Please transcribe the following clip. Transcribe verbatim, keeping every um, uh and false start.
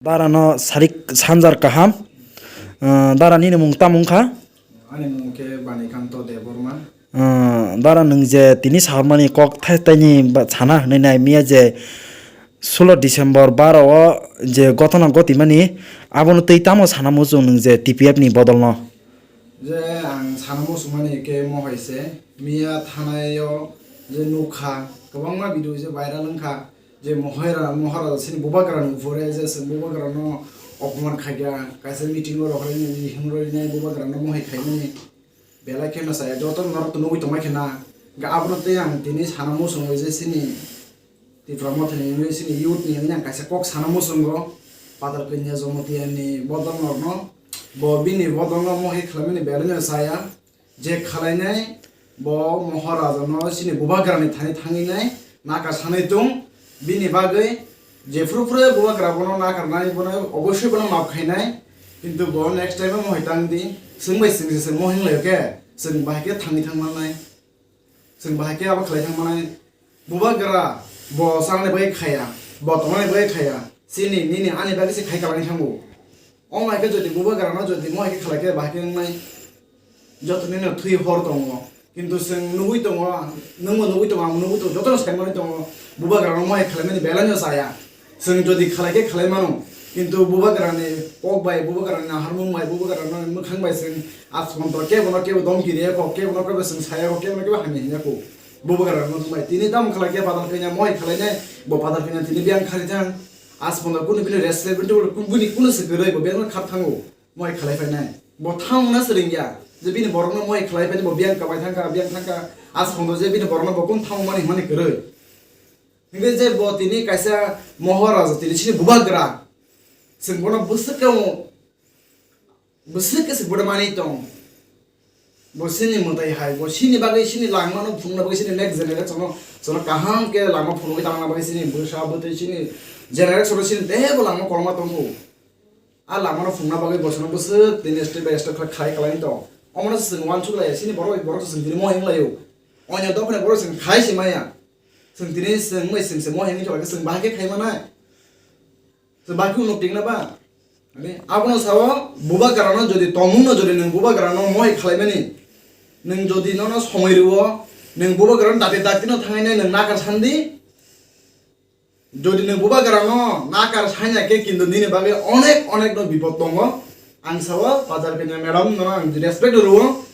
Dara no sarik sanjar kaham. Ah, dara nini mung tamo wngkha? Ani mung khe Banikanto Debbarma. Ah, dara nwng je tini sahormani kok thai thaini ba sana hwnwi nai miya je sulo December baro o je gotona gotimani, abono twi tamo sana muchung nwng je T P F ni bodolno? Je ang sana muchungmani khe mohai se, miya thanai o je nukha, kwbangma video je viral wngkha, je Mohai ra-, Moharaja sini bubagra ni upore je chwng bubagra no opman khaikha, kaisa meeting o rohorwi hinwi rwinai bubagra no mohai khaimani belai kheno chaya, joto norok to nugwi tongmai khena. Hwnkhe abono tei ang tini sana muchungo je sini Tipra Motha ni hinwi sini youth ni hinwi ang kaisa kok sana muchungo, Patal Kanya Jamatia ni bodol norno, bo bini bodol no mohai khlaimani belai no chaya. Je khalainai bo Moharaja no sini bubagra ni thani thangwi nai nakar sanai tung, bini bagwi jephru phru bubagra bono nakarnai bono obosoi bono map khainai, kintu bo next time o mohai tang di, chwng bai chwng se chwng mohai wng lai khe chwng bahai khe thangwi thang mannai, chwng bahai khe abo khlai thang mannai. Bubagra bo chanani bagwi khaya, bo tongnani bagwi khaya, chini nini ani bagwi se khai kalani thango. Omo hai khe jodi bubagra no jodi mohai khe khlai khe bahai khe wngnai. Joto nini thwi hor tongo, kintu chwng nugwi tongo, nwngbo nugwi tongo, ang nugwi tongo, jotono sai manwi tongo, bubagra no mohai khlaimani belai no chaya. Chwng jodi khlai khe khlai mano, kintu bubagra ni kok bai, bubagra ni naharmung bai, bubagra ni mwkhang bai chwng aswk kebo no kebo domki riya kho, kebo no kebo chwng saya kho, kebo no kebo hamya hinya kho. Bubagra no bai tini tamo khlai khe Patal Kanya mohai khlai nai, bo Patal Kanya tini biyang khari thang. Aswk kunu bini respect bini kunu se kwrwi bo biyang khap thango. Mohai khlai phainai. Bo thangna swrwng ya. Je bini borokno mohai khlai phainai bo biyang kabai thangkha, biyang thangkha. Aswk je bini borokno bo kung thangmani hwnmani kwrwi. Hingke je bo tini kaisa Moharaja tini sini bubagra. Chwng bono bwswk khe, bwswk khe se bono manwi tong. Bo sini mwtai hai, bo sini bagwi sini langmano phunukna bagwi sini next generation no, sono kaham khe langma phunugwi tangna bagwi sini bwsa bwtwi sini generation no sini teibo langma kolma tongkhu. A lamano phunukna bagwi bosono bwswk tini step by step khlai khlai kalaini tong. Omono se chwng uansuk laiya, sini borok bai borok se chwng tini mohai wng laio. Onya dophani borok chwng khai se maya. Chwng tini chwng bai chwng se mohai wngwi tongkha khe chwng bahai khe khai manai. Chwng bahai khe ulo tikna ba. Ani abono sao bubagrano jodi tongmungno jodi nwng bubagrano mohai khlaimani. Nwng jodi nono somoi rwo, nwng bubagrano dakti dakti no thangainai nwng nakar sandi. Jodi nwng bubagrano nakar saina khe kintu nini bagwi onek onek no bipod tongo. Ang sao Patal Kanya madam nono ang respect rwo.